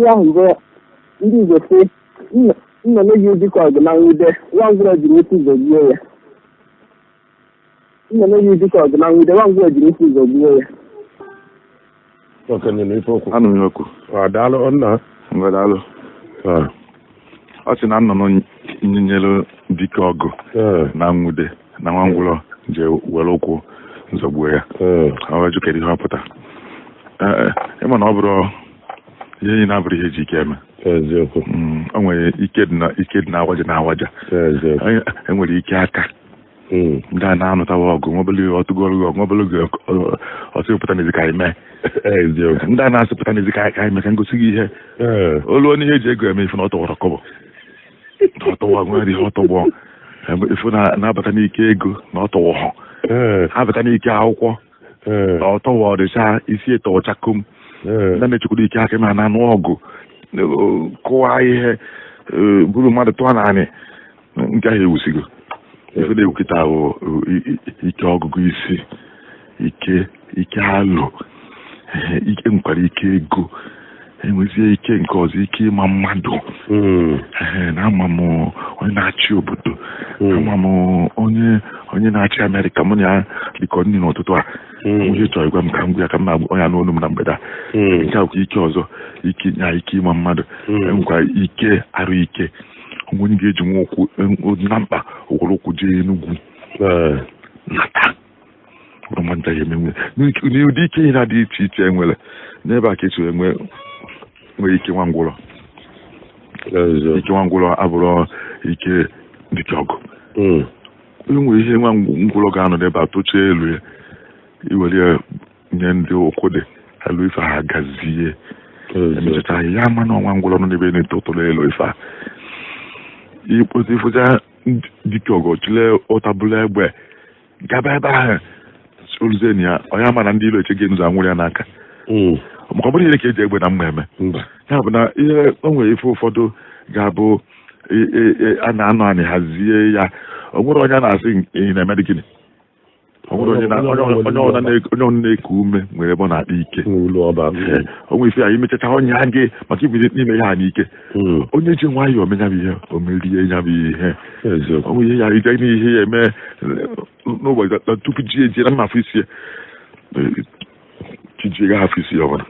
Ahụ bụ ndị Igbo sị nnụnụ ji dịka ọgụ na nwude, nwa ngwụrọ jiri ụkwụ zọgbuo ya. Nnụnụ ji dịka ọgụ na nwude, nwa ngwụrọ jiri ụkwụ zọgbuo ya. Okenye na ife okwu. Anụ m okwu. Ọ daalụ nna. Ngwa, daalụ. Ọ sị na nnụnụ nyere dike ọgụ na nwude na nwa ngwụrọ je were ụkwụ nzọgbuo ya. Ọ wee jụ kedu ihe ọ pụta. Ee, ịma na ọ bụrụ ihe niile abụrụ ihe eji ike eme. O nwere ike dị na ike dị na awaja na awaja. Enwere ike aka. Ndị a na-anụtawa ọgụ nwobele ihe ọtụgoro gị ọgụ nwobele oge ọsị pụta n'ezi ka anyị mee. Ndị a na-asị pụta n'ezi ka anyị mee ka ngosi gị ihe. Olu onye ihe eji ego eme ife na ọ tọwara kọbọ. Na ọ tọwa nwere ihe ọ tọgbọ. Ife na-abata n'ike ego na ọ tọwọ. Abata n'ike akwụkwọ na ọ tọwọ dịcha isi etọwọchakom. Ndị na-echekwado ike aka ma na-anụ ọgụ kụwa ihe, buru mmadụ tụọ naanị nke ahụ ewusigo. Ife na-ewu kịta bụ ike ọgụgụ isi, ike alụ, ike nwekwara ike ego, enwezie ike nke ọzọ, ike ịma mmadụ. Na ama m onye na-achị obodo, ama m onye na-achị Amerịka, mụ na ya dịkọ nri n'ụtụtụ a. Onye chọrọ ịgwa m ka m gwa ya ka m na onye anụ olu m na mgbede a. Nke a bụkwa ike ọzọ, ike nya ike ịma mmadụ. Enwekwa ike arụ ike onye ga-eji nwa ụkwụ na mkpa ụkwụrụ ụkwụ jee Enugwu nata bụrụ mmadụ ya emenwe n'ụdị ike ihe na-adị iche iche enwere n'ebe a ka esi enwe nwee ike nwa ngwụrọ. Ike nwa ngwụrọ abụrụ ike dịka ọgụ. Enwere ihe nwa ngwụrọ ga-anọ n'ebe a tochie elu ya iwere ya nye ndị ụkwụ dị elu ife ha gazie emechacha ya ama na ọnwa ngwụrọ nọ n'ebe na-eto ụtụrụ elu ife a ikpozi ifụza dike ọgụ chile ụtabụla egbe gaba ebe ahụ oluzie ya onye ama na ndị ilo eche gị nụzọ anwụrụ ya n'aka. Maka ọ bụrụ ihe ka eji egbe na mma eme. Ya bụ na ihe o nwere ife ụfọdụ ga-abụ a na-anọ anị hazie ya. O nwere onye a na-asị ị na-eme dị gịnị. O nwere onye ọbụla na-eku ume nwere ebe ọ na-akpa ike. O nwere ife ya imechacha ọnya gị maka ibido n'ime ya n'ike. Onye ji nwayọọ ome ya bụ ihe o merie ya bụ ihe. O nwere ihe ya ije n'ihe ya eme n'ụbọchị tupu ji ejie na mma afọ isi ya chi ji gaghị afọ isi ya ọbụla.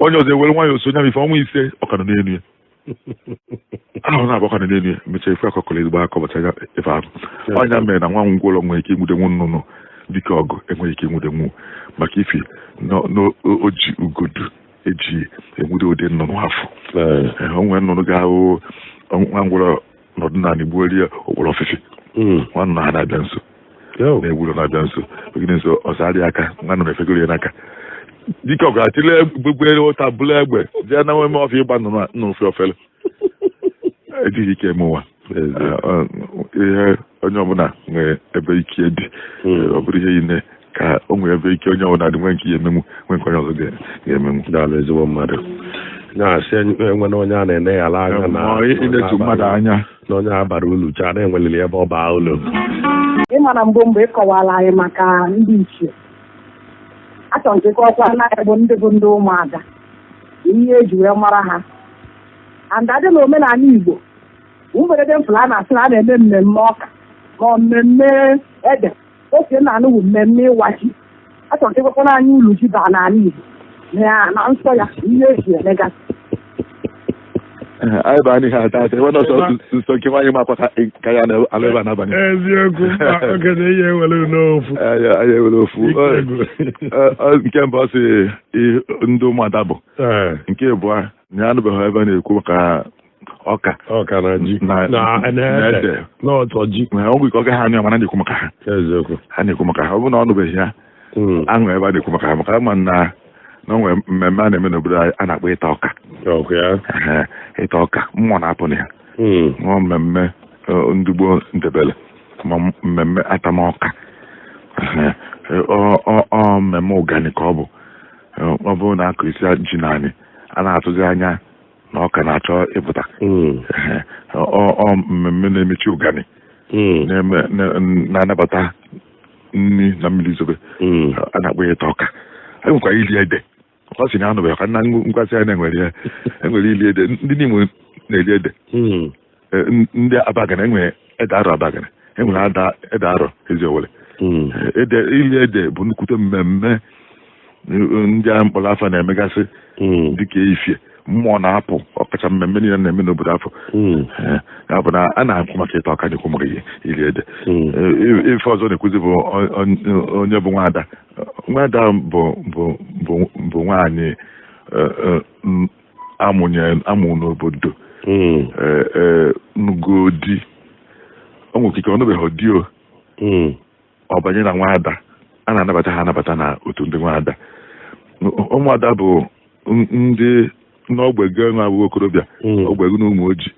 Onye ọzọ ewere nwayọọ so nya bụ ife ọnwa 5 ọ ka nọ n'elu ya. Ahụ na-abụ ọka nọ n'elu ya mechaa ife akọkọrọ ezigbo aka ọbọcha ya ife ahụ. Ọnya mere na nwa ngwụrọ nwere ike inwudenwu nnụnụ dịka ọgụ enweghị ike inwudenwu maka ifi na o ji ugodu eji enwude ụdị nnụnụ afọ. O nwere nnụnụ ga-ahụ nwa ngwụrọ nọdụ naanị gbuorie okporo ọfịfị. Nwa nnụnụ ha na-abịa nso na-egburu na-abịa nso ogide nso ọsọ adịghị aka nwa nnụnụ efegoro ya n'aka dike ọgụ atịle gbugbere ụta bụla egbe jee na nweme ọfịa ịgba nnụnụ nnụnụ fe ofele ejighị ike eme ụwa. Ihe onye ọbụla nwere ebe ike dị. Ọ bụrụ ihe niile ka o nwere ebe ike onye ọbụla dị nwee nke ya emenwu nwee nke onye ọzọ ga-emenwu. Daalụ ezigbo mmadụ. Na-asị enwere onye a na-eneghara anya na iletu mmadụ anya na onye a bara ulu chaa na-enwelili ebe ọ baa ulu. Ịma na mbụ mbụ ịkọwara anyị maka ndị ichie achọrọ nke kọwakwa na anyị bụ ndị ụmụada ihe eji wee mara ha and adị na omenala Igbo mberede mfụrụ a na-asị na a na-eme mmemme ọka ma ọ mmemme ede oke na anụ bụ mmemme ịwa ji. Achọrọ nke kọwakwana anyị ulu ji baa n'ala Igbo na nsọ ya ihe eji emegasị. Anyị baa n'ihe ata ata ebe nọsọ nsọ nke nwaanyị makwa ka ya na-alụ ebe a n'abalị. Eziokwu, mba okenye ihe ewere n'ofu. Anyị ewere ofu. Nke mbụ ọ sị ndị ụmụada bụ nke abụọ na ya anụbeghị ebe a na-ekwu maka ọka ọka na ji na na ede na ọtọ ji. Ọ bụ ike ọ gaghị anụ ya mana na-ekwu maka ha. Ha na-ekwu maka ha ọ bụrụ na ọ nụbeghị ya aṅụ ebe a na-ekwu maka ha maka ama na na o nwere mmemme a na-eme n'obodo anyị a na-akpọ ịta ọka. Ịta ọka mmụọ na-apụ na ya. Nwa mmemme ndị gboo ndebele ma mmemme atamọka. Ọ mmemme ụgani ka ọ bụ. Ọ bụrụ na akụ isi ji naanị a na-atụzi anya na ọka na-achọ ịpụta. Ọ mmemme na-emechi ụgani na-anabata nri na mmiri zobe. A na-akpọ ya ịta ọka. E nwekwara iri ede. Ọ sị na anụbeghị ka nna nkwasị ya na-enwere ya enwere ili ede, ndị Nimo na-eli ede. Ndị Abagana enwere ede arọ, Abagana enwere ada ede arọ Eziowelle. Ede, ili ede bụ nnukwute mmemme ndị a mkpọrọ afọ na-emegasị dịka ifie mmụọ na-apụ, ọkacha mmemme niile na-eme n'obodo afọ. Ya bụ na a na-akwụ maka ịta ọka, nyekwu maka ili ede. Ife ọzọ na-ekwuzi bụ onye bụ nwaada. Nwaada bụ nwaanyị amụnye amụ n'obodo nugodi o nwere ikike ọ nụbeghị di o ọ banye na nwaada. A na-anabata ha anabata na otu ndị nwaada. Ụmụada bụ ndị n'ogbe gị nwa abụghị okorobịa ogbe gị na ụmụ ojii,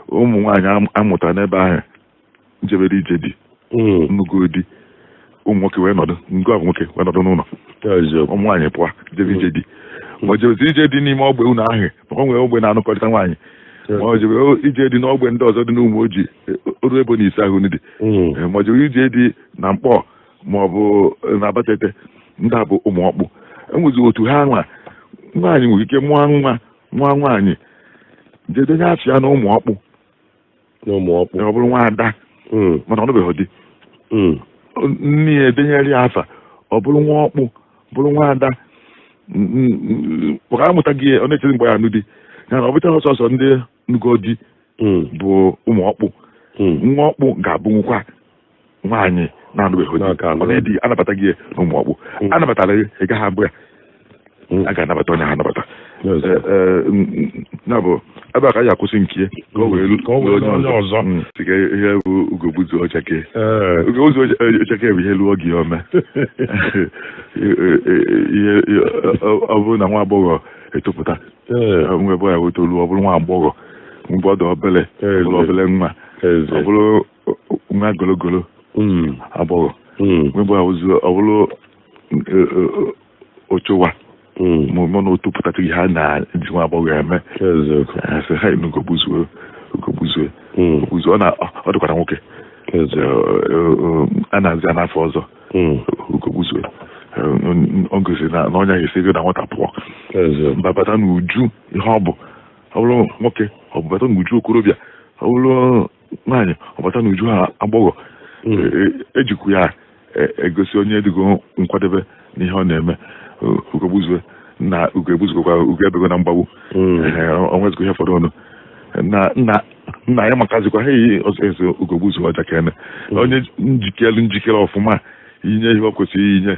ụmụ nwaanyị amụtara n'ebe ahụ njebere ije di nnukwu di, ụmụ nwoke wee nọdụ nke ọ bụ nwoke wee nọdụ n'ụlọ, ụmụ nwaanyị pụọ jebe ije di, ma o jebezi ije di n'ime ogbe unu ahụ, maka o nwere ogbe na-anụkọrịta nwaanyị, ma o jebe ije di n'ogbe ndị ọzọ dị n'ụmụ ojii oru ebo na ise ahụ dị, ma o jebe ije di na Mkpọ ma ọ bụ na Abatete, ndị a bụ ụmụ ọkpụ. Enwezi otu ha nwa nwaanyị nwere ike mụọ nwa nwa nwaanyị jedenye afọ ya na ụmụ ọkpụ n'ụmụ ọkpụ, ọ bụrụ nwaada mana ọ nụbeghị di, nne ya edenyere ya afa, ọ bụrụ nwa ọkpụ, bụrụ nwaada, maka amụtaghị ya, ọ na-echezi mgbe ya anụ di ya na ọ bụchaghị ọsọsọ ndị nugo di bụ ụmụ ọkpụ. Nwa ọkpụ ga-abụnwukwa nwaanyị na-anụbeghị di, ọ na-edi anabataghị ya na ụmụ ọkpụ anabatara ya, ị gaghị abụ ya, a ga-anabata onye ha anabata ya. Bụ ebe a ka anyị akwụsị nke ka o wee onye ọzọ. Ihe bụ ugogbuzu ọchake, ugogbuzu ọchake bụ ihe lụọ gị ome ihe. Ọ bụrụ na nwa agbọghọ etopụta, nwa ebe ya wetolu, ọ bụrụ nwa agbọghọ mgbe ọ dị obele, bụrụ obele nwa, ọ bụrụ nwa gologolo agbọghọ, nwa ebe ọ bụrụ ochowa mụ na otu pụtacha ihe a na-eji nwa agbọghọ eme, sị ha ugogbuzuo, ugogbuzuo, ugogbuzuo. Ọ dịkwara nwoke a na-azị ya n'afọ ọzọ ugogbuzuo. Ọ gosiri na ọnya ga-esi na nwata pụọ mbabata n'uju ihe ọ bụ. Ọ bụrụ nwoke, ọ bụ bata n'uju okorobịa, ọ bụrụ nwaanyị, ọ bata n'uju agbọghọ. Ejikwa ya egosi onye dịgo nkwadebe n'ihe ọ na-eme. Ugogbuzue na ugo egbuzugokwa, ugo ebego na mgbagbu, onwezikwa ihe fọdụ ọnụ na nna ya makazikwa ha yi ọsọ. Ugogbuzu ọjakene onye njikere njikere ọfụma inye ihe ọ kwesịrị inye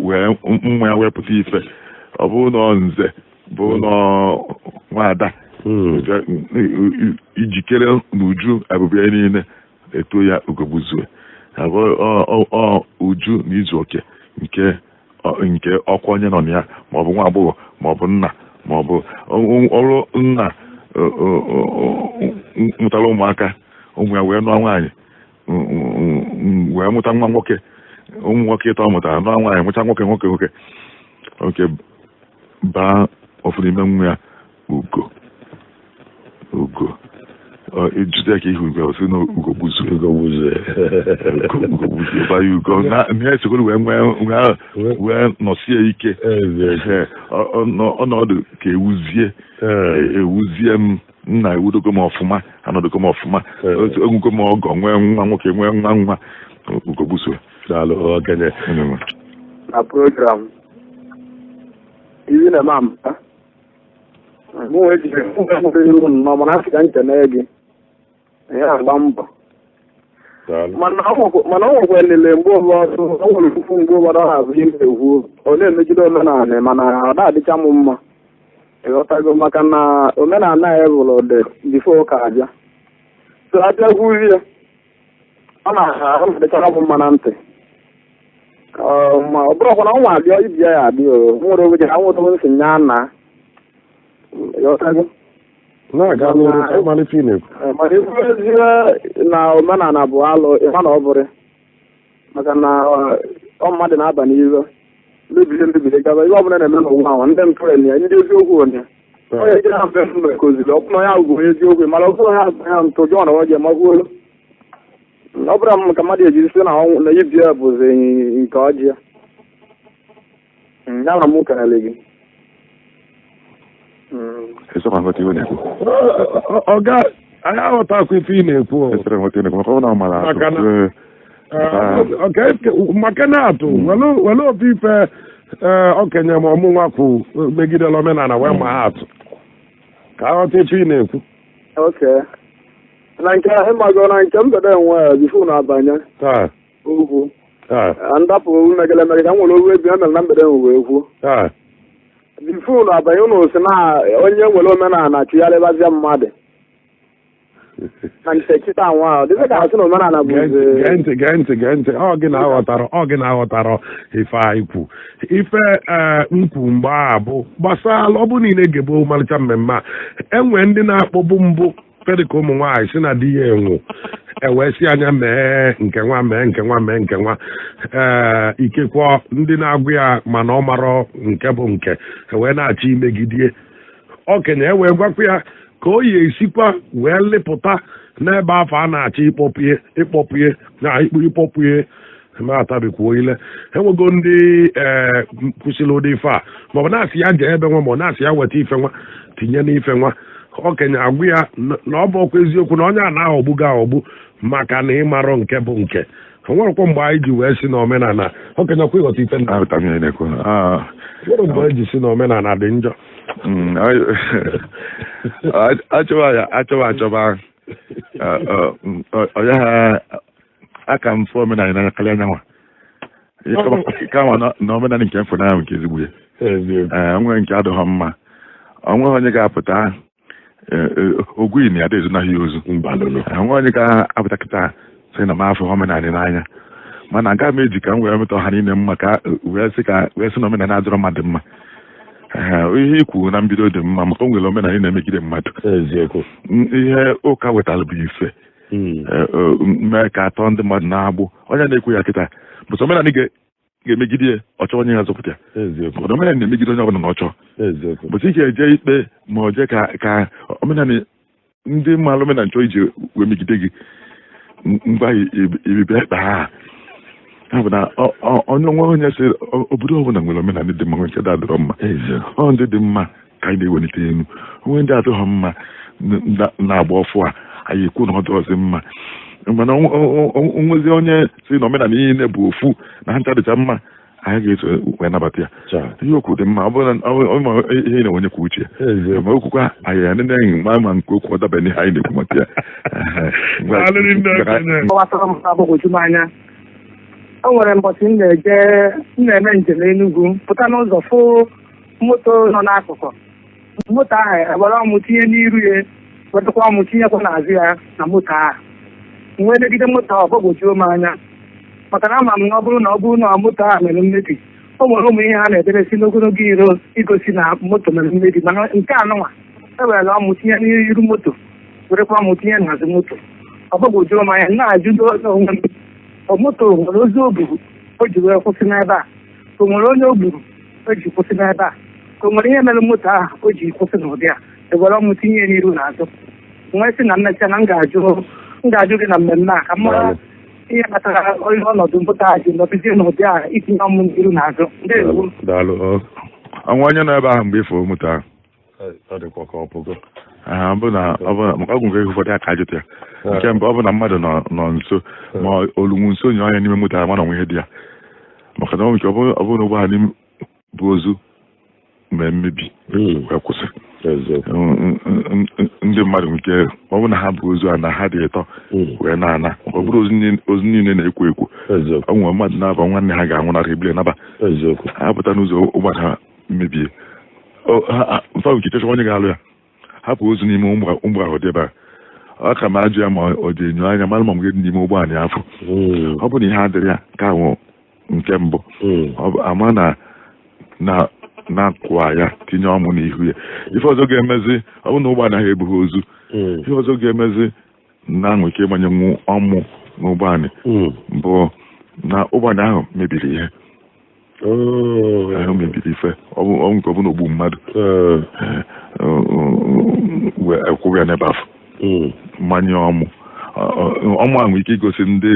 wee nwa ya wee pụta ife, ọ bụrụ na nze bụ na nwaada ijikere n'uju ebube ya niile, eto ya ugogbuzue. Uju na izu oke nke ọkwa onye nọ na ya, ma ọ bụ nwa agbọghọ, ma ọ bụ nna, ma ọ bụ ọrụ nna mụtara ụmụaka, ụmụ ya wee nụọ nwaanyị, wee mụta nwa nwoke, ụmụ nwoke ịtọ ọ mụtara nụọ nwaanyị, mụta nwoke nwoke nwoke oke, baa ofu n'ime nwa ya ugo ugo ijide ka ihu ugo si na ugo gbuzuo, ugo gbuzuo, ugo gbuzuo, baa ya ugo na esogoro wee nwee wee nọsie ike ọnọdụ ka ewuzie ewuzie m nna ewudogo m ọfụma, anọdogo m ọfụma, egwugo m ọgọ, nwee nwa nwoke, nwee nwa nwa, ugo gbuzuo. Daalụ okenye. Na program izi na mama mụ wee jiri iru nnọọ, mana asị ka nkene gị ya agba mbọ, mana ọ nwekwa elele mgbe ụfọdụ o nwere ofufu, mgbe ụfọdụ ọ na-abụ ihe na-ekwu ọ na-emegide omenala, mana ọ na-adịcha m mma, ịghọtago, maka na omenala anyị bụrụ dị before ụka abịa, so abịakwurie ọ na-adịchara m mma na ntị, ma ọ bụrụkwa na ọnwa abịa ibia ya adị o nwere oge ha nwere nsị nya na ịghọtago. Na-aga n'iru ka ịmalite ị na-ekwu. Mana ikwu ezie na omenala bụ alụ, ịma na ọ bụrụ maka na ọ mmadụ na-aba n'ihe mebiri mebiri gaba ihe ọbụla na-eme n'ụwa ahụ, ndị ntụrụ ya, ndị eziokwu onye onye ji na mfe mgbe koziri ọ bụrụ onye ahụ bụ onye eziokwu, mana ọ bụrụ onye ahụ ya ntụ jụọ na ọ ji emakwuolu, ọ bụrụ m ka mmadụ ejiri sị na na ibie bụzi nke ọjị ya ya na mụ kelele gị. Esokwa nghọta ihe ọ na-ekwu. Ọga, anyị aghọtakwa ife ị na-ekwu o. Esere nghọta ihe ọ na-ekwu maka ọ na ọ mara atụ. Maka na- maka na atụ welu ofu ife okenye ma ọmụnwa kwu megidere omenala wee maa atụ ka aghọta ife ị na-ekwu. Okay. Na nke ịmago na nke mgbede enwe bifo na-abanye Taa, okwu. taa, Ndapụ megele emegele ka m nwere owu ebi emere na mgbede enwe wee kwuo. Taa. Bifo na-abanye ụnụ si na onye nwere omenala chigharịbazie mmadụ. Na nke kịta nwa ahụ dịzị ka asị na omenala bụ Gee ntị, gee ntị, gee ntị. Ọ gị na-aghọtara ife anyị kwu, ife ee nkwu mgbe a bụ gbasara ọ bụ niile ga-ebu ọmalịcha mmemme a enwe ndị na-akpọbu mbụ fedịka ụmụ nwaanyị si na di ya enwu ewee si anya mee nke nwa, mee nke nwa, mee nke nwa. Ee, ikekwe ndị na-agụ ya mana ọ marọ nke bụ nke ewee na-achọ imegidie okenye, ewee gwakwa ya ka o yi esikwa wee lịpụta n'ebe afọ a na-achọ ịkpọpụye ịkpọpụye na ikpu ịkpọpụye ma atabikwuo ile. Enwego ndị ee kwụsịrị ụdị ife a, maọbụ na-asị ya jee ebe nwa, ma ọ na-asị ya weta ife nwa tinye n'ife nwa. Okenye agwụ ya na ọ bụ ọkwa eziokwu na onye a na-aghọgbu gị aghọgbu maka na ịmarọ nke bụ nke. O nwerekwa mgbe anyị ji wee si na omenala, okenye kwa ịghọta ife na Aghọtara m ihe ị na-ekwu. nwere mgbe anyị ji si na omenala dị njọ. Achọba ya, achọba achọba ọ ya ha aka m fụ omenala n'anya karịa anyanwa kama na omenala nke mfụ n'anya nke ezigbo ya. Eziokwu. Ee, nwere nke adịghị mma, onweghị onye ga-apụta ogwu ini ada ezunaghị ya ozu. Mbalụlụ. Onwe onye ga-apụta kịta sị na m afọ omenala n'anya, mana aga m eji ka m wee meta ọha niile mma ka wee sị ka wee sị na omenala adịrọ mmadụ mma. Ee, ihe ikwu na mbido dị mma maka o nwere omenala na-emegide mmadụ. Eziokwu. Ihe ụka wetara bụ ife mee ka atọ ndị mmadụ na-agbụ. Onye na-ekwu ya kịta bụ sọ omenala ga-emegide ya, ọ chọọ onye ya zọpụta ya. Mana omenala na-emegide onye ọbụla na ọ chọọ bụsị ị ga-eje ikpe ma ọ jee ka omenala ndị mmalụ omenala chọọ iji wee megide gị ngwa ibibịa ikpe ha. Ya bụ na onye nwe onye sị obodo ọbụla nwere omenala dị mma, nwee nke adịrọ mma. Ọ ndị dị mma ka anyị na-ewelite elu, onwe ndị adịghị mma na-agba ọfụ a anyị ekwu na ọ dịrọzi mma. Mana onwezi onye si na omenala niile bụ ofu na ha ncha dịcha mma, anyị ga-eso wee nabata ya. Ihe okwu dị mma, ọ bụrụ na ọ ma ihe ị na-enwenye kwa uche ma okwukwa anyị ya nene ma ma nke okwu ọ dabanye n'ihe anyị na-ekwu maka ya. Daalụ ndị okenye. Gbasara m agbagwoju m anya. O nwere mbọchị m na-eje, m na-eme njem Enugu, pụta n'ụzọ fụ moto nọ n'akụkụ moto ahụ, ewere ọmụ tinye n'iru ya, wetakwa ọmụ tinyekwa n'azụ ya na moto ahụ. M wee legide moto ahụ, gbagwojuo m anya maka na ama m na ọ bụrụ na moto ahụ mere mmebi, o nwere ụmụ ihe ha na-edebesi n'ogologo iro igosi na moto mere mmebi. Mana nke anụnwa ewerela ọmụ tinye n'iru moto, werekwa ọmụ tinye n'azụ moto, ọ gbagwojuo m anya. Na-ajụ onwe m, ọ moto nwere ozu o buru o ji wee kwụsị n'ebe a, ka o nwere onye o gburu o ji kwụsị n'ebe a, ka o nwere ihe mere moto ahụ o ji kwụsị n'ụdị a ewere ọmụ tinye ya n'iru n'azụ? Nwee sị na mmechaa na m ga-ajụ gị na mmemme a ka m mara ihe kpatara ihe ọnọdụ moto a ji nọdụzie n'ụdị a itinye ọmụ n'iru n'azụ. Ndewo. Daalụ ọ. Ọnwa onye nọ ebe ahụ mgbe ịfụ moto ahụ? Ọ dịkwa ka ọ pụgo. Ọ bụ na ọ bụ na maka ọgwụ nke ụfọdụ aka ajụta ya. Nke mbụ, ọ bụ na mmadụ nọ nso ma olunwu nso nye anya n'ime moto ahụ, mana onwe ihe dị ya, maka na ọ nwere ike ọ bụrụ na ụgbọala n'ime bụ ozu mee mmebi wee kwụsị. Ndị mmadụ nke ọ bụrụ na ha bụ ozu a na ha dị ịtọ wee na-ana, ọ bụrụ ozu niile na-ekwo ekwo. Ọ nwere mmadụ na-aba nwanne ha ga-anwụnarị ebile naba. Ha pụta n'ụzọ, ụgbọala ha mebie. Mfa nke chọchọ onye ga-alụ ya hapụ ozu n'ime ụgbọ ahụ debe a. Ọ ka ma ajụ ya ma ọ dị enyo anya mara ma m ga-dị n'ime ụgbọala ya afọ. Ọ bụ na ihe adịrị ya ka ahụ nke mbụ. Ọ bụ ama na na-akwa ya tinye ọmụ n'ihu ya. Ife ọzọ ga-emezi, ọ bụ na ụgbọala ahụ ebughị ozu. Ihe ọzọ ga-emezi na nwere ike ịgbanye nwu ọmụ n'ụgbọala bụ na ụgbọala ahụ mebiri ihe. Ahụ mebiri ife, ọ bụ nke ọ bụ na ogbu mmadụ. Wee kwụrụ ya n'ebe afọ mmanye ọmụ. Ọmụ ahụ nwere ike igosi ndị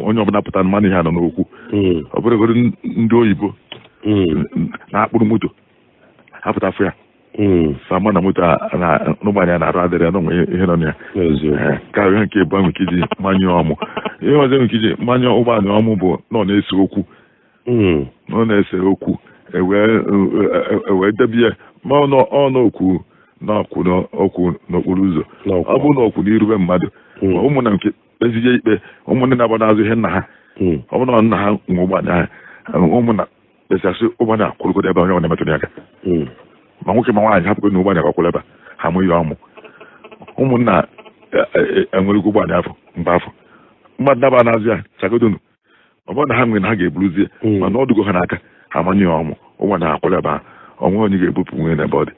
onye ọbụla pụtara mmanụ ihe a nọ n'okwu. Ọ bụrụgodị ndị oyibo na-akpụrụ moto apụtafụ ya. Sama na moto a na n'ụgbọala ya na-arụ adịrị ya na onwe ihe nọ na ya. Ka ihe nke bụ nwere ike iji manyụọ ọmụ. Ihe ọzọ nwere ike iji manyụọ ụgbọala ọmụ bụ na ọ na-ese okwu. Na ọ na-ese okwu ewee debe ya ma ọ n'okwu n'ọkwụ n'okwu n'okporo ụzọ. Ọ bụrụ na okwu n'irube mmadụ, ụmụnna nke kpezie ikpe, ụmụnne na-agba n'azụ ihe nna ha. Ọ bụrụ na nna ha nwe ụgbọala ha, ụmụnna kpesasị ụgbọala kwụrụgodo ebe onye ọ na-emetụ ya aka. Ma nwoke ma nwaanyị hapụgo na ụgbọala gbakwụrụ ebe ha mụ ya ọmụ. Ụmụnna enwere ụgbọala afọ mgbe afọ mmadụ naba n'azụ ya chagodonu. Ọ bụrụ na ha nwere na ha ga-eburuzie, mana ọ dugo ha n'aka ha manye ya ọmụ, ụgbọala akwụrụ ebe ha, onwe onye ga-ebupụ nwunye n'ebe ọ dị.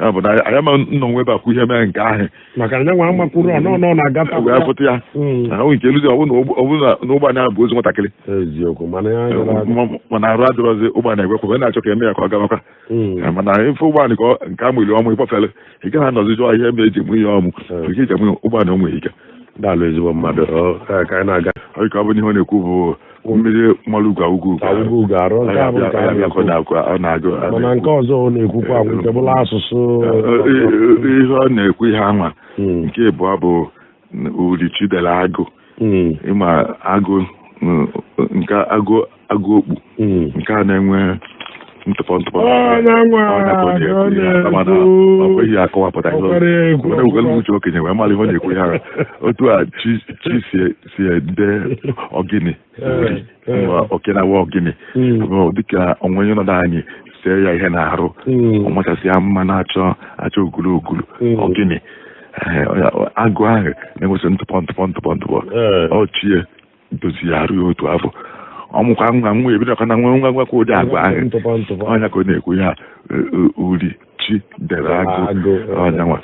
Ya bụ na anyị ama nnọ nwe ebe akwụ ihe mee nke ahụ. Maka na nwa amakwuru ọ nọ na-agata. Wee fụta ya. Na nke eluzi ọ bụrụ na ụgbọala ahụ bụ ozu nwatakịrị. Eziokwu, mana ya mana arụ adịrọzi ụgbọala egwekwa na-achọ ka eme ya ka ọ gabakwa. Mana ife ụgbọala nke a mụrụ ọmụ ịkpọfere, ị gaghị anọzi jụọ ihe eme eji mụ ihe ọmụ nke eji mụ ụgbọala o nwere ike. Daalụ ezigbo mmadụ, ka anyị na-aga. Ọ ka ọ bụ ihe ọ na-ekwu bụ mmiri mmalụ ugwu ugwu ga-arụ nke a bụ nke a na-ekwu. Mana nke ọzọ ọ na-ekwukwa nke bụla asụsụ ihe ọ na-ekwu ihe anwa. Nke ịbụọ bụ uri chidere agụ. Ịma agụ nke agụ agụ okpu nke a na-enwe ntụpọ ntụpọ. Ọ kweghị akọwapụta ihe uche okenye wee mara ihe ọ na-ekwu ihe ahụ. Otu a chi si ede ọgịnị okenawa ọgịnị dịka onwe onye nọdụ anyị see ya ihe na-arụ ọmachasị ya mma na-achọ achọ ogulu ogulu ọgịnị agụ ahụ na-enwesị ntụpọ ntụpọ ntụpọ ntụpọ ọchie dozie arụ ya otu afọ ọmụkwa nwa nwa ebidokwa na nwa nwa nwekwa ụdị agwa ahụ ọnya ka ọ na-ekwu ya uri chi dere agụ ọnya nwa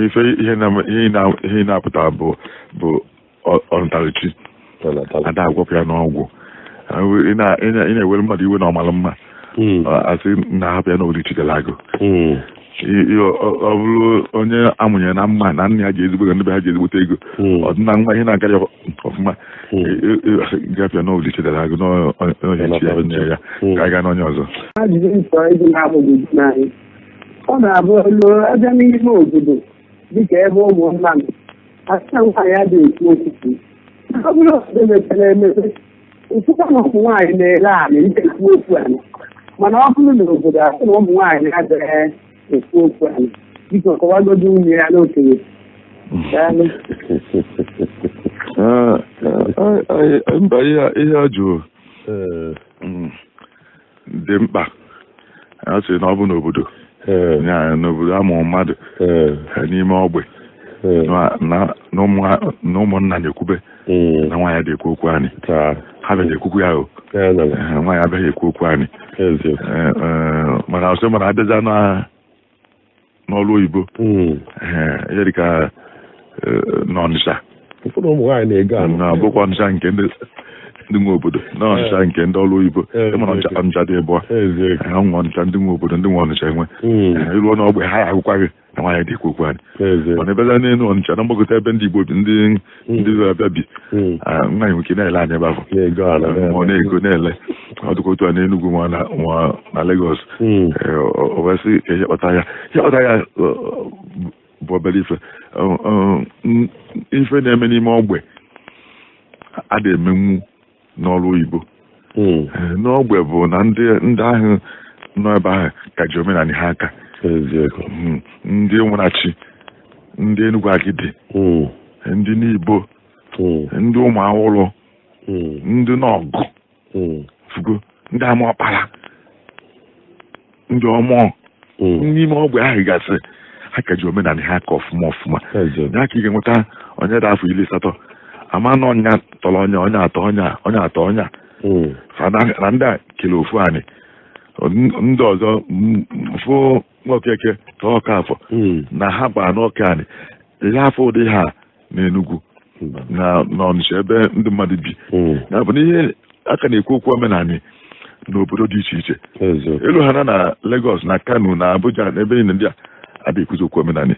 ife ihe na-apụta bụ ọntaruchi ada agwọpụ ya n'ọgwụ. Ị na-ewere mmadụ iwe na ọmalụ mma asị na-ahapụ ya na uri chi dere agụ. Ọ bụrụ onye amụnyere na mma na nna ya ji ezigbo ego, ndị be ha ji ezigbote ego, ọdịna nwa ihe na-akarị ọfụma gafịa n'oli chedara agụ n'onye chi ya nne ya ka a gaa n'onye ọzọ. Ajụjụ nsọ ịdị na-agbagwoju n'anyị ọ na-abụ elu abịa n'ime obodo dịka ebe ụmụnna nọ asị na nwaanyị adịghị ekwu okwu. Ọ bụrụ obodo mepere emepe, ụfọdụ na ụmụ nwaanyị na-ele anị ndị ekwu okwu anị, mana ọ bụrụ na obodo asị na ụmụ nwaanyị adịghị ekwu okwu anyị, biko kọwagodo nwunye ya n'okenye. Mba, ihe a jụrụ dị mkpa. A sị na ọ bụ n'obodo n'obodo amụrụ mmadụ n'ime ogbe na ụmụnna na-ekwube na nwaanyị dị ekwu okwu anyị. Ha bịaghị ekwukwu ya o, nwaanyị abịaghị ekwu okwu anyị. Mana ọsọ mana abịaza n'ọrụ oyibo ihe dịka n'Ọnịsha, bụkwa Ọnịsha nke ndị nwe obodo, n'Ọnịsha nke ndị ọrụ oyibo. Ịma na Ọnịsha dị ịbụọ, ha nwe Ọnịsha ndị nwe obodo, ndị nwe Ọnịsha enwe iruo n'ogbe ha ya agwụkwaghị na nwaanyị dị ekwu okwu anyị. Mana ebeza n'elu Ọnịsha na mgbakọta ebe ndị Igbo bi, ndị abịa bi, nwaanyị nwere ike na-ele anya ebe ahụ ma ọ na-ego na-ele. Ọ dịkwa otu a n'Enugwu ma na Lagos. O wee sị ka ihe kpata ya ihe kpata ya bụ obere ife ife na-eme n'ime ogbe a da emenwu n'ọrụ oyibo. N'ogbe bụ na ndị ahụ nọ ebe ahụ ka ji omenala ha aka. Ndị nwụrachi, ndị Enugwu Agidi, ndị Nibo, ndị ụmụ awụrụ, ndị nọgụ fugo, ndị amaọkpara, ndị ọmụọ n'ime ogbe ahụ gasị ha ka ji omenala ha aka ọfụma ọfụma. Ya ka ị ga-enweta onye dị afọ 18 ama na ọnya tọrọ ọnya onye atọ ọnya onye atọ ọnya na ndị a kele ofu anyị. Ndị ọzọ fụ nwaokeke tọọ ọka afọ na ha gbara n'ọka anyị ihe afọ ụdị ha n'Enugwu na n'Ọnịsha ebe ndị mmadụ bi. Ya bụ na ihe aka na-ekwu okwu omenala n'obodo dị iche iche elu ha na Lagos na Kano na Abuja na ebe niile ndị a adịghị ekwuzi okwu omenala.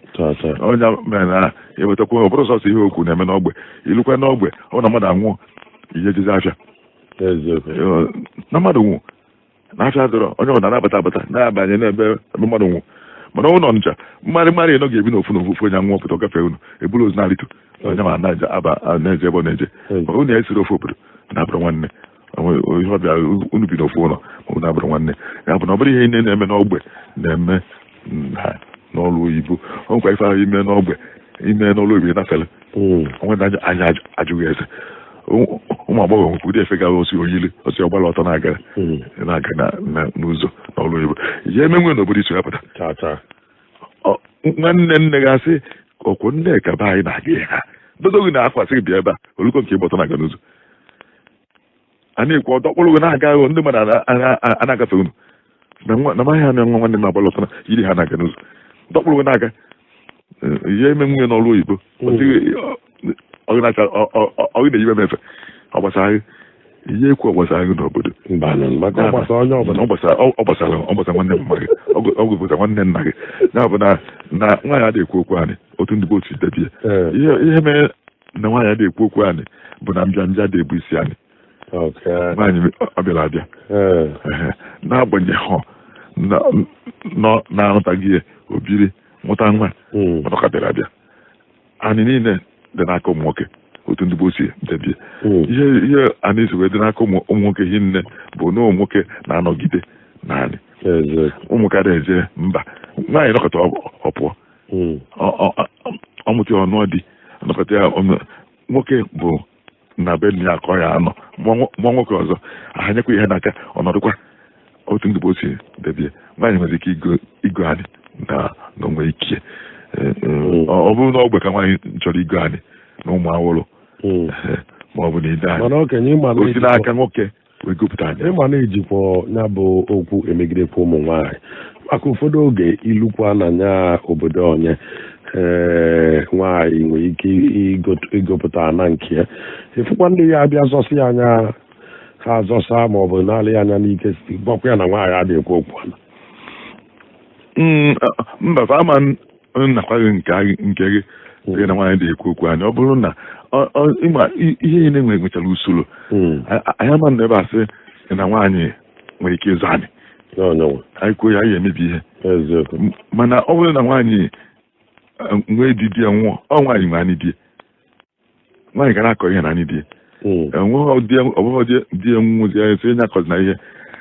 Onye mere na ewetakwa ọ bụrụ sọsọ ihe okwu na-eme n'ogbe, ilukwa n'ogbe ọ na mmadụ anwụọ ihe jezi afịa na mmadụ nwụ na afịa dọrọ onye ọ na-anabata abata na-abanye n'ebe ebe mmadụ nwụ. Mana ụlọ Ọnịcha, mmadụ mmadụ ịnọ ga-ebi n'ofu n'ofu, onye nwụọ pụta gafee unu eburu ozu na-arịtu onye ma na-eje aba na-eje ebe ọ na-eje. Maka unu esiri ofu obodo na-abụrụ nwanne, ihe ọbịa unu bi n'ofu ụlọ ma unu abụrụ nwanne. Ya bụ na ọ bụrụ ihe niile na-eme n'ogbe na-eme n'ọrụ oyibo. Ọ nwekwa ife ahụ ime n'ogbe, ime n'ọrụ oyibo nafere onwe na anya ajụghị eze. Ụmụ agbọghọ nwekwa ụdị efe gara osi oyili osi ọgbara ọtọ na-aga na-aga n'ụzọ n'ọrụ oyibo. Ihe emenwe n'obodo isi ya pụta, nwanne nne ga-asị ọkwụ nne ka be anyị na-aga ihe ha dodo gị na-akwa sị gị bịa ebe a olukọ nke ịgba ọtọ na-aga n'ụzọ a na-ekwu ọtọ kpụrụ gị na-aga ahụ ndị mmadụ a na-agafe unu na maghị ha na nwa nwanne m na-agbala ọtọ na yiri ha na-aga n'ụzọ dọkpụrụ gị na-aga. Ihe eme nwunye n'ọrụ oyibo ọ na-eyibe m efe ọ gbasara ihe ekwu ọ gbasara gị n'obodo ọ gbasara ọ gbasara nwanne mma gị, ọ gbasara nwanne nna gị. Ya bụ na nwaanyị adịghị ekwu okwu anyị otu ndị bụ otu debie ihe mere na nwaanyị adịghị ekwu okwu anyị bụ na mbịambịa dị ebu isi anyị. Nwaanyị ọ bịara abịa n'agbanyeghị na-arụtaghị ya obiri mụta nwa, mana ọ ka bịara abịa. Anyị niile dị n'aka ụmụ nwoke otu ndị gboo si debie ihe anyị si wee dị n'aka ụmụ nwoke hinne bụ na ụmụ nwoke na-anọgide naanị ụmụ ka na-eje mba. Nwaanyị nọkọta ọ pụọ ọmụta ya ọnụọ di nọkọta ya. Nwoke bụ na be nne ya ka ọ ya anọ mụọ nwoke ọzọ ahanyekwa ihe n'aka ọnọdụkwa otu ndị gboo si debie. Nwaanyị nwere ike igo anyị na onwe ike. Ọ bụrụ na ogbe ka nwaanyị chọrọ igo anyị na ụmụ awụrụ ma ọ bụ na ide anyị osi n'aka nwoke wee gopụta anyị. Ịma na-ejikwa ya bụ okwu emegidekwa ụmụ nwaanyị maka ụfọdụ oge ilukwa na nya obodo onye nwaanyị nwere ike igopụta na nke ya, ịfụkwa ndị ya abịa zọsị ya anya ha azọsa ma ọ bụ naanị ya anya n'ike gwakwa ya na nwaanyị adịghị ekwu okwu ala. Mba, ama nnakwaghị nke gị sị na nwaanyị dị ekwu okwu anyị. Ọ bụrụ na ihe niile nwechara usoro, anyị ama na ebe a sị na nwaanyị nwere ike ịzụ anyị, anyị kwuo ya anyị emebi ihe. Mana ọ bụrụ na nwaanyị nwee di di ya nwụọ, ọ nwaanyị nwe anyị di, nwaanyị ga na-akọ ihe na anyị di ọ bụghị di ya nwụzi ya sị onye akọzi na ihe.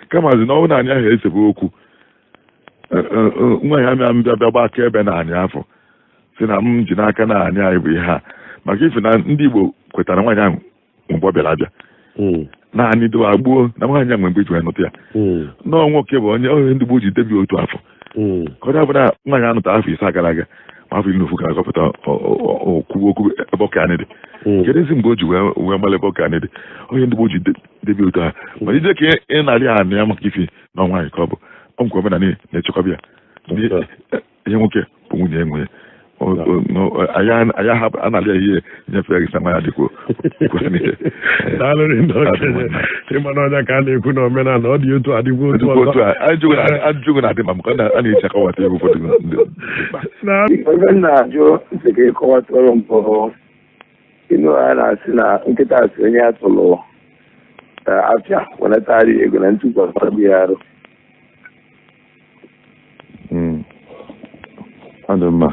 Kamazi na ọ bụrụ na anyị ahụ esebe okwu, nwaanyị amịa mbịa bịa gba aka ebe na anyị afọ si na m ji n'aka na anyị anyị bụ ihe a, maka ife na ndị Igbo kwetara nwaanyị ahụ mgbe ọ bịara abịa naanị dowa gbuo na nwaanyị ahụ mgbe ji wee nụta ya nọọ nwoke bụ onye onye ndị gboo ji debi otu afọ ka ọ dị na nwaanyị anụta afọ 5 gara aga ma afọ 14 gara agọpụta okwu okwu ebe ọka anyị dị. Kedu ezi mgbe o ji wee mara ebe ọka anyị dị? Onye ndị gboo ji debi otu ahụ mana ije ka ị na-arị anị ya maka ife na nwaanyị ka ọ bụ ọ nkwa omenala na-echekwaba ya. Ihe nwoke bụ nwunye enwe anyị analị ya ihe nyefere gị sa nwaanyị adịkwo. Ịma na ọnya ka a na-ekwu na omenala ọ dị otu adịkwa otu ọzọ. Ajụjụ na-adị ma maka a na-eji akọwata ebe ụfọdụ. Ebe m na-ajụ ntị ka ịkọwatụrụ mpụ ịnụ a na-asị na nkịta asị onye atụrụ afịa welatara ego na ntụkwasị ya arụ. Ọ dị mma.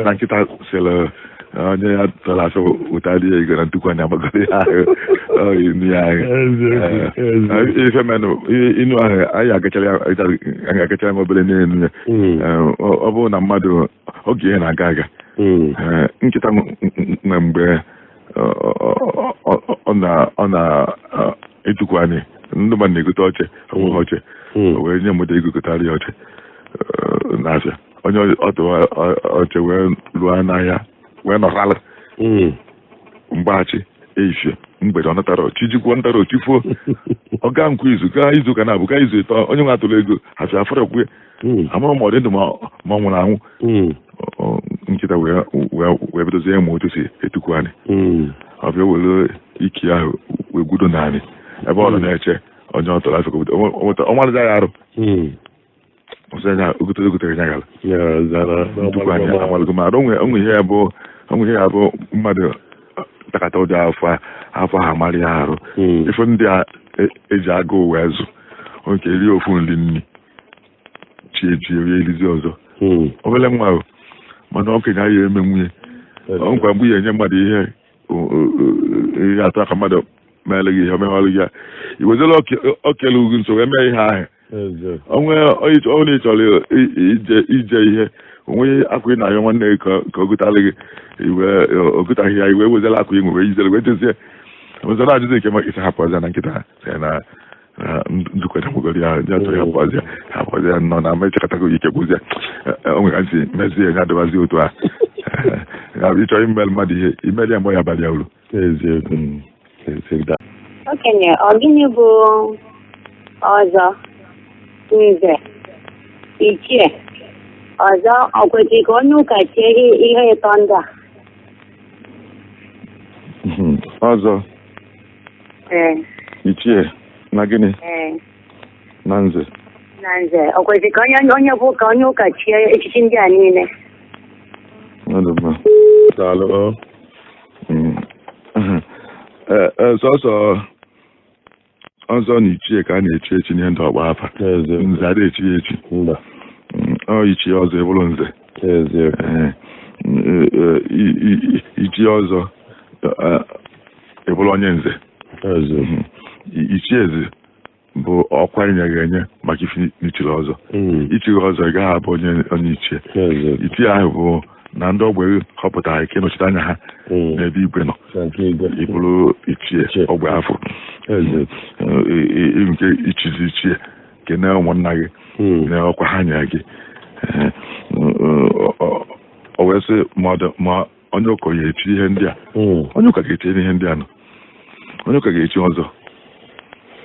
Na nkịta sịrị onye ya tọrọ afọ ụtarị ya ego na ntụkwu anya agbagoro ya ahụ inu ya ahụ ife menụ inu ahụ anyị agachara m obere n'elu ya. Ọ bụrụ na mmadụ oge ihe na-aga aga nkịta nwe mgbe ọ na-etukwu anyị ndị mmadụ na-egote oche ọnweghị oche o wee nye mmadụ ego gotarị ya oche n'afịa onye ọtụ oche wee lụọ n'ahịa wee nọralụ mgbaghachi efie mgbede ọ natara chijikwo ntara ochifuo ọ gaa nkwa izu gaa izu ụka na-abụ gaa izu ịtọ onye nwe atụrụ ego afịa afọrọ kwue amụrụ ma ọ dị ndụ ma ọ nwụrụ anwụ. Nkịta wee bidozie ma otu si etukwu anyị ọ bịa were ike ahụ wee gwudo naanị ebe ọ nọ na-eche onye ọ tọrọ afọ ọ nwarịza ya arụ ogotere ya gara amalụgo ma onwe ihe ya bụ mmadụ takata ụdị afọ afọ ha mara ya arụ ife ndị a eji agụụ wee zụ nke rie ofu nri nri chi eji elizi ọzọ. Obele nwa ahụ mana okenye agaghị eme nwunye ọ nkwa mgbe ya enye mmadụ ihe ihe atọ aka mmadụ meele gị ihe omewalụ gị ya iwezela okele ugwu nso wee mee ihe ahụ. Onwe onye ị chọrọ ije ihe onwe akwa ị na-ayọ nwanne gị ka o gotalụ gị, iwe o gotaghị ya, iwe wezela akwa ị nwe wee yizere wee jezie ọzọ na-ajụzi nke maka isi hapụ ọzọ na nkịta sị na nzukọ ya gwegoro ya ya tụrụ hapụ ọzọ hapụ ọzọ ya nọ na ama echekọtago ike gwụzie o nwere ka nsi mezie ya dịbazi otu a. Ya bụ ịchọ imel mmadụ ihe imeli ya mgbe ya abalị ya uru. Eziokwu. Eziokwu. Okenye, ọ gịnị bụ ọzọ, nze, ichie, ọzọ ọ kwesịrị ka onye ụka chie ihe ịtọ ndị a? Ọzọ, ichie na gịnị? Na nze. Na nze, ọ kwesịrị ka onye bụ ụka onye ụka chie echichi ndị a niile? Ọ dị mma. Daalụ. Ọ. Sọsọ ọzọ na ichie ka a na-echi echi n'ihe ndị ọgba afa. Eziokwu. Nze adịghị echi ya echi. Mba. Ọ ichie ọzọ ebụrụ nze. Eziokwu. Ichie ọzọ ebụrụ onye nze. Eziokwu. Ichie eze bụ ọkwa enye ga-enye maka ife n'ichiri ọzọ. Ichiri ọzọ ị gaghị abụ onye ichie. Eziokwu. Ichie ahụ bụ na ndị ogbe họpụtara ike nọchite anya ha n'ebe igwe nọ. Na nke igwe. Ị bụrụ ichie Ichie. ogbe afọ. Eziokwu. Nke ichizi ichie kene ụmụnna gị na ọkwa ha nyere gị. O wee sị ma onye ụka ya echi ihe ndị a. Onye ụka ga-echi ihe ndị a nọ. Onye ụka ga-echi ọzọ.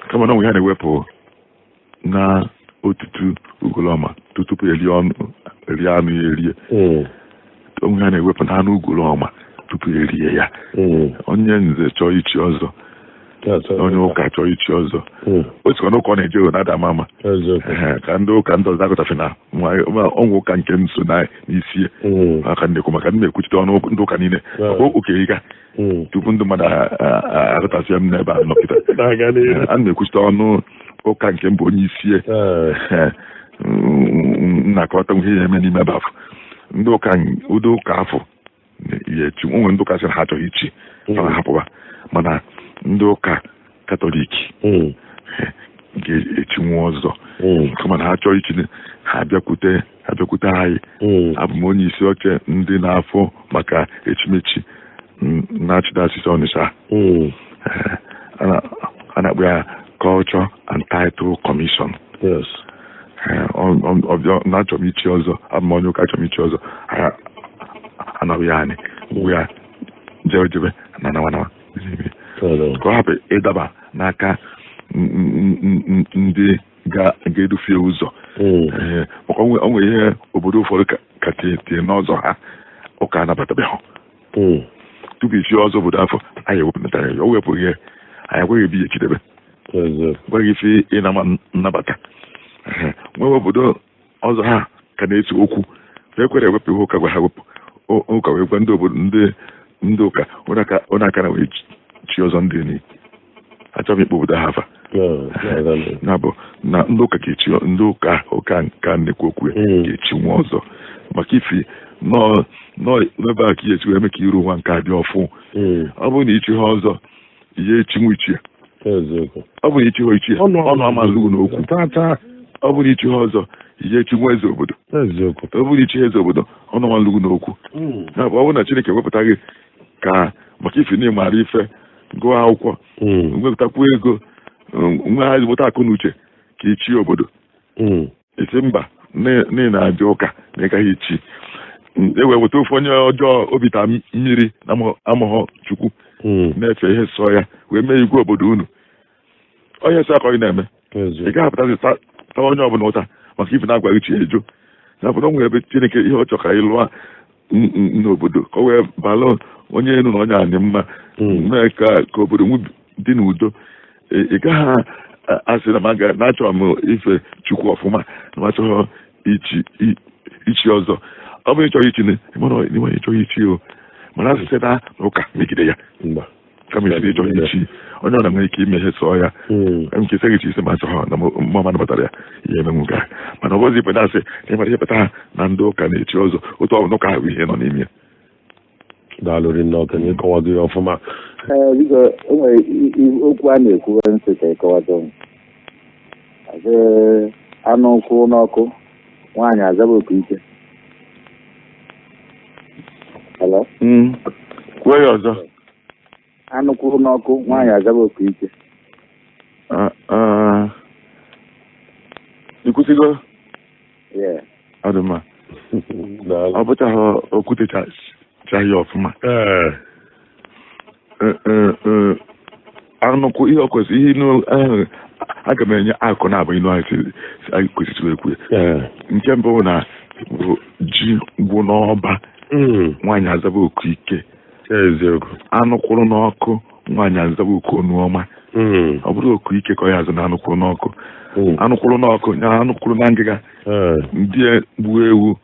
Kama na onwe ya na-ewepụ na otutu ugolọma tupu erie anụ ya erie. Onwe ya na-ewepụ na anụ ugolọma tupu erie ya. Onye nze chọọ ichi ọzọ, onye ụka chọọ ichi ọzọ. O sikwa n'ụka ọ na-eje na-ada ama ama. Eziokwu. Ka ndị ụka ndị ọzọ agụtafe na ọnwụ ụka nke m so na n'isi maka nnekwu maka ndị na-ekwuchite ọnụ ndị ụka niile. Ọkwa okenye ga tupu ndị mmadụ agụtasịa m n'ebe a nọkịta. Na-aga n'ihu. A na-ekwuchite ọnụ ụka nke m bụ onye isi na-akọta ihe ya eme n'ime ebe afọ. Ndị ụka afọ ya echi onwe ndị ụka sị na ha achọghị ichi ha hapụba, mana ndị ụka Katọlik ga-echinwu ọzọ. Kama na ha chọọ ichi ha abịakwute anyị. Abụ m onye isi oche ndị na-afụ maka echimechi na Archdiocese Onitsha. A na-akpọ ya Culture and Title Commission. Yes. Na achọrọ m ichi ọzọ, abụ m onye ụka achọrọ m ichi ọzọ. Anaghị ya anyị gwa ya jebe jebe na nawa nawa. Ka ọ hapụ ịdaba n'aka ndị ga-edufie ụzọ. Maka onwe ihe obodo ụfọdụ ka tie n'ọzọ ha ụka anabatabeghị. Tupu ichi ọzọ obodo afọ anyị ewepụtara ya, o wepụghị ihe anyị ekweghị ebi ya echidebe. Gwaghị ife ịnama nnabata. Nwewe obodo ọzọ ha ka na-ese okwu ekwere ewepụ ihe ụka gwa ha wepụ ụka wee gwa ndị obodo ndị ụka onye aka na wee chi ọzọ ndị ni achọghị m ikpọ obodo ha afa. Na bụ na ndị ụka ga-echi ndị ụka ụka nke na-ekwu okwu ga-echi nwa ọzọ maka ifi nọọ n'ebe a ka ihe esi wee mee ka iru nwa nke a dị ọfụ. Ọ bụrụ na ichi ha ọzọ ihe echi nwa ichie. Ọ bụrụ na ichi ha ichie ọnụ amazụghị n'okwu. Ọ bụrụ na ichi ha ọzọ ihe echi nwa eze obodo. Ọ bụrụ na ichi eze obodo ọnụ amazụghị n'okwu. Ya bụ ọ bụrụ na Chineke wepụta gị ka maka ifi na ịmara ife gụọ akwụkwọ nwepụtakwu ego nwe ha ezigbote akụ na uche ka ichi obodo. Isi mba n'ihi na-abịa ụka na ịgaghị ichi e wee weta ofu onye ọjọọ obi ta mmiri na amụghọ Chukwu na-efe ihe sọ ya wee mee igwe obodo unu. Onye sọ akọ ị na-eme ị gaghị apụtazi tawa onye ọbụla ụta maka ife na-agwaghị chi ejo. Na obodo nwere ebe Chineke ihe ọ chọrọ ka ị lụọ n'obodo ka o wee balụ onye elu na onye anị mma mee ka obodo dị n'udo. Ị gaghị asị na achọrọ m ife Chukwu ọfụma na m achọghị ichi ọzọ. Ọ bụrụ ịchọghị ichi ịchọghị ichi o mana asịsị na ụka megide ya. Kama isi ịchọ ichi onye ọ na-enwe ike ime ihe sọọ ya nke ise gị isi ma sọ ha na mma nabatara ya ihe emenwu ga, mana ọ bụzi ikpe asị na ịmara ihe pụta na ndị ụka na-echi ọzọ otu ọ bụla ụka ahụ ihe nọ n'ime ya. Daalụ rinne, okenye, ịkọwago ya ọfụma. Ee, biko, o nwere okwu a na-ekwuwe ntị ka ịkọwata m. Asị anụ kwụ n'ọkụ, nwaanyị azaba oku ike. Hello? Kwuo ya ọzọ. Anụ kwụrụ n'ọkụ, nwaanyị azaba oku ike. Ah, ah. Ikwusigo? Yeah. Ọ dị mma. Daalụ. Ọ bụchaghị okwute chaghị ọfụma. Ee. Anụkwụ ihe ọ kwesịrị ihe inu ahụ, aga m enye akụ na abụ inu ahụ si anyị kwesịrị ekwu ya. Nke mbụ bụ na bụ ji gwụ n'ọba, nwaanyị azaba oku ike. Eziokwu. Anụ kwụrụ n'ọkụ, nwaanyị azaba oku onu ọma. Ọ bụrụ oku ike ka ọ ya azụ na anụ kwụrụ n'ọkụ. Anụ kwụrụ n'ọkụ ya, anụ kwụrụ na ngịga. Ndị gbuo ewu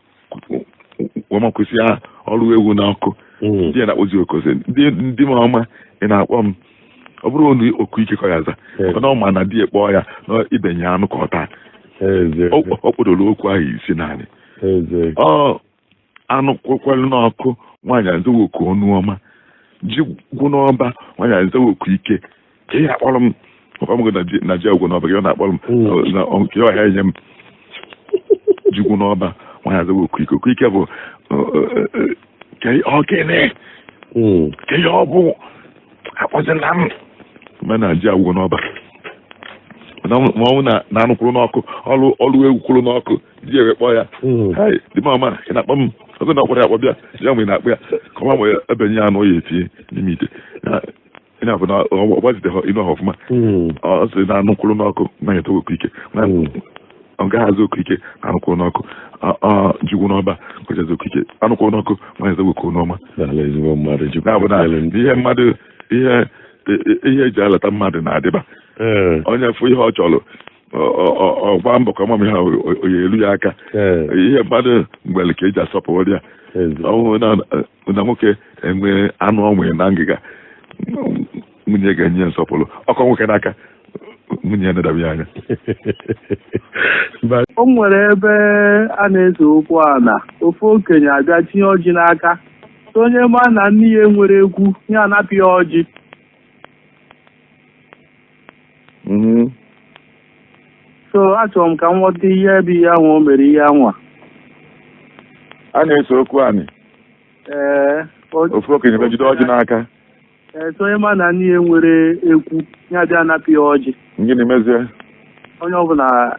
wema kwesị ya ọrụ ewu n'ọkụ. Ndị na-akpọzi oku sị, ndị ma ọma ị na-akpọ m, ọ bụrụ onu oku ike ka ọ ya aza. Maka na ọ ma na di ya kpọọ ya na ibenye anụ ka ọ taa. Ọ kpọdoro okwu ahụ isi naanị. Ọ anụ kwụkwalụ n'ọkụ, nwaanyị azawa oku ọnụ ọma. Ji gwụ n'ọba, nwaanyị azawa oku ike ka ihe akpọrọ m ọkwa m gị na ji agwụ n'ọba gị ọ na-akpọrọ m na nke ọhịa enye m ji gwụ n'ọba, nwaanyị azawa oku ike. Oku ike bụ ka ọ gịnị ka ihe ọ bụ akpọzila m mana ji agwụ n'ọba. Mana ma ọ bụ na anụ kwụrụ n'ọkụ, ọrụ ọrụ ewu kwụrụ n'ọkụ, ji ewe kpọọ ya. "Hai, di m ọma, ị na-akpọ m?" Oge na ọkpọrọ ya akpọ bịa ya mgbe ị na-akpọ ya ka ọma wee ebenye anụ ya etinye n'ime ite. Ị na-afụ na ọ gbazite ha inu ahụ ọfụma. Ọ sị na anụ kwụrụ n'ọkụ, nwaanyị etowe oku ike. Ọ gaghị azụ oku ike na anụ kwụrụ n'ọkụ. Ji gwụ n'ọba kwesịrị oku ike. Anụ kwụrụ n'ọkụ, nwaanyị ezowe oku n'ọma. Daalụ, ezigbo mmadụ. Chukwu Ya bụ na gọzielu. ihe mmadụ ihe eji alata mmadụ na-adịba. Onye fụ ihe ọ chọrọ, ọ gbaa mbọ ka ọmam ihe ahụ o ya elu ya aka. Ihe mmadụ mgbele ka eji asọpụrụ ya. Ọ bụrụ na nwoke enwee anụ ọ nwere na ngịga, nwunye ga-enye ya nsọpụrụ. Ọkọ nwoke n'aka nwunye ya nedabe ya anya. O nwere ebe a na-ese okwu ala, ofu okenye abịa tinye ọjị n'aka, sị onye ma na nne ya nwere ekwu ya anapụ ya ọjị. So achọrọ m ka m ghọta ihe bụ ihe anwa o mere ihe anwa. A na-ese okwu anị. Ee. Ofu okenye bịa jide ọjị n'aka. Ee, sị onye ma na nne ya nwere ekwu ya bịa anapụ ya ọjị. Gịnị mezie? Onye ọbụla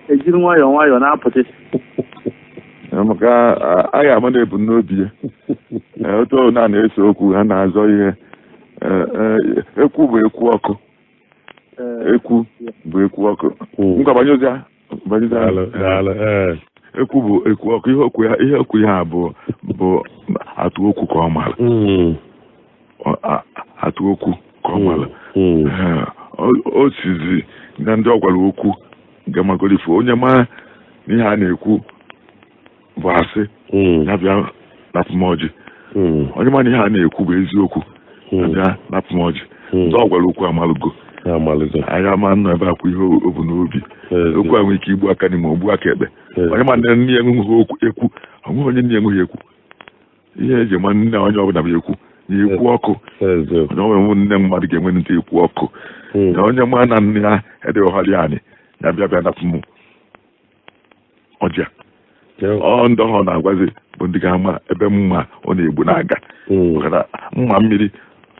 ejiri nwayọọ nwayọọ na-apụta. Maka a ga-ama na ebumnobi ya. Otu ọ na na-ese okwu, ha na-azọ ihe. Ekwu bụ ekwu ọkụ. Ekwu bụ ekwu ọkụ. Ngwa, banye ozi ya, banye ozi ya. Daalụ, daalụ, ee. Ekwu bụ ekwu ọkụ. Ihe okwu ya bụ atụ okwu ka ọ mara. Atụ okwu ka ọ mara. Ee, o sizi na ndị ọ gwara okwu gamagorifo onye ma na ihe a na-ekwu bụ asị ya bịa napụ m ọjị. Onye ma na ihe a na-ekwu bụ eziokwu ya bịa napụ m ọjị. Ndị ọ gwara okwu amalụgo. Amalụgo. Anyị ama nọ ebe akwa ihe o bu n'obi. Okwu a nwere ike igbu aka n'ime ogbu aka ekpe. Onye ma na nne ya enweghị okwu ekwu, onweghị onye nne ya enweghị ekwu. Ihe eji ma nne onye ọbụla bụ ekwu na ekwu ọkụ. Onye ọbụla nne mmadụ ga-enwe ntị ekwu ọkụ. Na onye ma na nne ya edịghọgharị anyị ya bịa napụ m ọjị a. Ọ ndị ọhụrụ na-agwazi bụ ndị ga-ama ebe mma ọ na-egbu na-aga. Maka na mma mmiri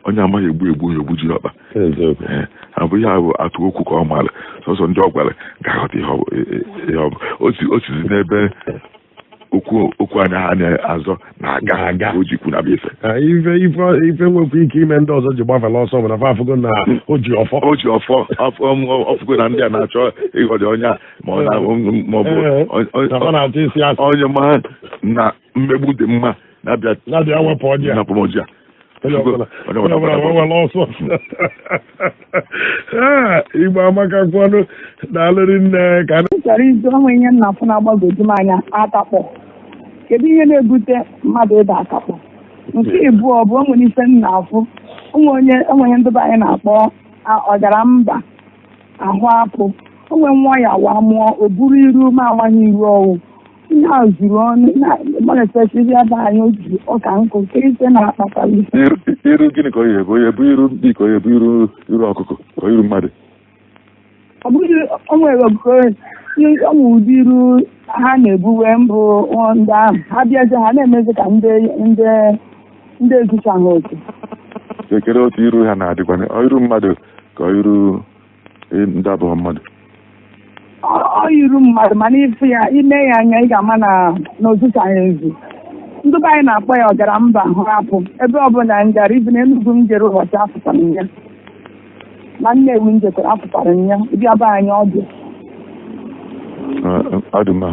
onye amaghị egbu egbu ya egbu ji ọkpa. Ee, abụ ihe a bụ atụ okwu ka ọ maara sọsọ ndị ọ gwara ga-aghọta ihe ọ bụ. Ihe ọ bụ o sizi n'ebe okwu anya ha na-azọ na-aga Na-aga. ka o ji kwu na bụ ife. Ah, ife nwekwa ike ime ndị ọzọ ji gbafela ọsọ bụ na fa afụgo na o ji ọfọ. O ji ọfọ ọfụgo na ndị a na-achọ ịghọrị onye a ma ọ na ma ọ bụ Na fa na-achọ isi asị. Onye ma na mmegbu dị mma na-abịa na-abịa wepụ ọjị a. Napụ m ọjị a. Onye ọbụla wewela ọsọ. Ee, Igbo amaka kwanụ, daalụrị nne ka M chọrọ izu ọnwa ihe m na-afụ na-agbagwoju m anya, atakpọ. Kedu ihe na-ebute mmadụ ịda atakpọ? Nke ịbụọ bụ o nwere ife m na-afụ. Onwe onye ndị be anyị na-akpọ ọgara mba ahụ apụ. Onwe nwa ya wa mụọ o buru iru ma amaghị iru ọwụ. Ihe a zuru ọnụ na-especially ebe anyị o ji ọka nkụ nke ife na-akpata ife. Iru gịnị ka ọ ya ebu? Onye bụ iru mkpi ka onye bụ iru iru ọkụkọ ka iru mmadụ? Ọ bụghị o nwere oge ọ nwere ụdị iru ha na-ebuwe mbụ ndị ahụ ha bịazie ha na-emezi ka ndị ndị ndị ezuchaghị oke. Kekere otu iru ha na-adịkwa, ọ iru mmadụ ka ọ iru ndị abụghị mmadụ? Ọ iru mmadụ, mana ịfụ ya ime ya anya ị ga-ama na na ozuchaghị ezu. Ndị be anyị na-akpọ ya ọgara mba hụ apụ. Ebe ọbụla m gara, ibi na Enugu m jere ụbọchị afụtara m ya, na Nnewi m jekwara afụtara m ya, ịbịa be anyị ọ dị. Ọ dị mma.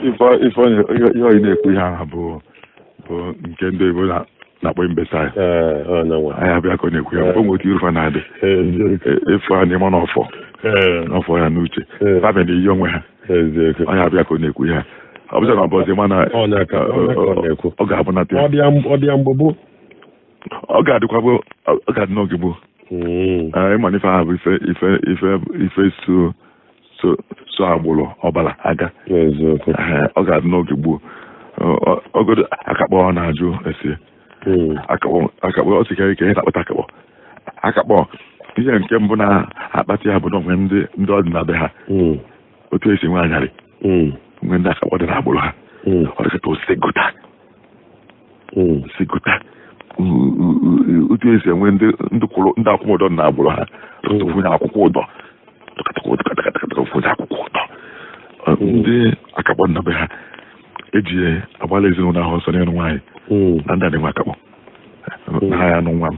Ife ife ihe onye na-ekwu ihe ahụ bụ nke ndị oyibo na-akpọ imbecile. Ee, ọ na-enwe. Anyị abịa ka ọ na-ekwu ya o nwere otu irufa na-adị. Eziokwu. Efu a na-eme n'ọfọ n'ọfọ ya n'uche. Fabia na-eyi onwe ha. Eziokwu. Onye abịa ka ọ na-ekwu ihe a ọ bụzị na ọ bụzi mana Ọ na-aka ọ na-ekwu. Ọ ga-abụnata ya. Ọ dị ya ọ dị ya mgbe gboo. Ọ ga-adịkwa gboo, ọ ga-adị n'oge gboo. Ee, ịma na ife ahụ bụ ife ife ife ife so so so agbụrụ ọbara aga. Eziokwu. Ee, ọ ga-adị n'oge gboo. Ogodo akakpọ ọ na-ajụ esi. Akakpọ akakpọ ọ sịkarị ka ihe na-akpata akakpọ akakpọ. Ihe nke mbụ na-akpata ya bụ na onwe ndị ndị ọdịnala ha otu esi nwe anyarị nwe ndị akakpọ dị n'agbụrụ ha. Ọ dịkata osigota sigota otu esi enwe ndị ndị kwụrụ ndị akwụkwọ ụdọ na agbụrụ ha ofunye akwụkwọ ụdọ ofunye akwụkwọ ụdọ. Ndị akakpọ nna be ha eji agbala ezinụlọ ahụ ọsọ n'ịnụ nwaanyị na ndị a na-enwe akakpọ na ha ya anụ nwa m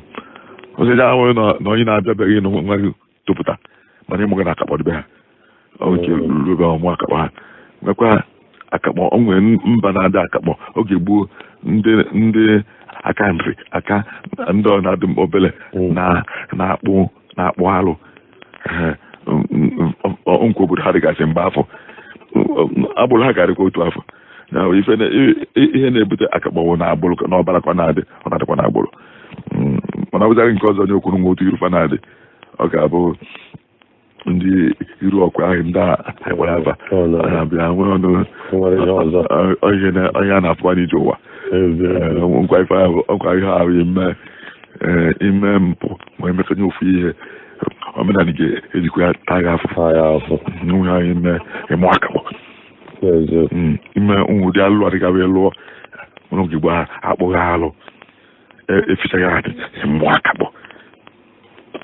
ọsọ ya ahụ na onye na-abịabeghị ịnụ nwa gị topụta mana ịmụ gị na akakpọ dịbe ha oke rube ọmụ akakpọ ha nwekwa akakpọ. O nwere mba na-adị akakpọ oge gboo, ndị ndị aka nri aka ndị ọ na-adị obele na na-akpụ na-akpụ alụ. Ee, nkwa obodo ha dịgasị mgbe afọ agbụrụ ha garịkwa otu afọ na ife ihe na-ebute akakpọ na agbụrụ na ọbara ka ọ na-adị, ọ na-adịkwa na agbụrụ. Mana ọbụzaghị nke ọzọ onye okwuru nwa otu irufa na-adị, ọ ga-abụ ndị iru ọkụ ahụ ndị a nwere ava Ọ na na-abịa nwee ọnụ nwere ihe ọzọ. Ihe onye a na-afụwa n'ije ụwa. Eziokwu. Nkwa ife ahụ nkwa ihe ahụ ime ime mpụ ma emekọnye ofu ihe omenala ga-ejikwa ya taa gị afụfụ. Taa ya afọ. Nwe ahụ ime ịmụ akakpọ. Eziokwu. Ime ụdị alụ adịgaghị lụọ n'oge gboo akpụghị alụ efichaghị adị ịmụ akakpọ.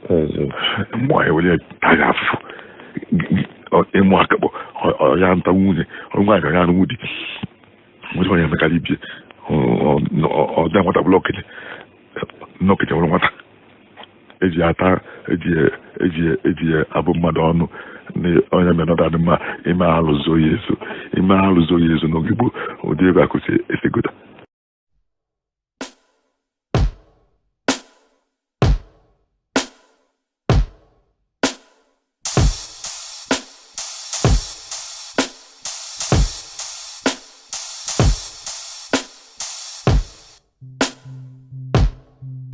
Eziokwu. Mmụọ ya were taa gị afụfụ. Ịmụ akakpọ ọ ya nta nwunye nwaanyị ọ ya anụ di nwere onye emekarị ibie ọ dị nwata bụla okenye nne okenye nwere nwata eji ata eji eji eji abụ mmadụ ọnụ na onye mere nọdụ adị mma ime alụ zoo ya ezo ime alụ zoo ya ezo n'oge gboo ụdị ebe a kwụsị esigota.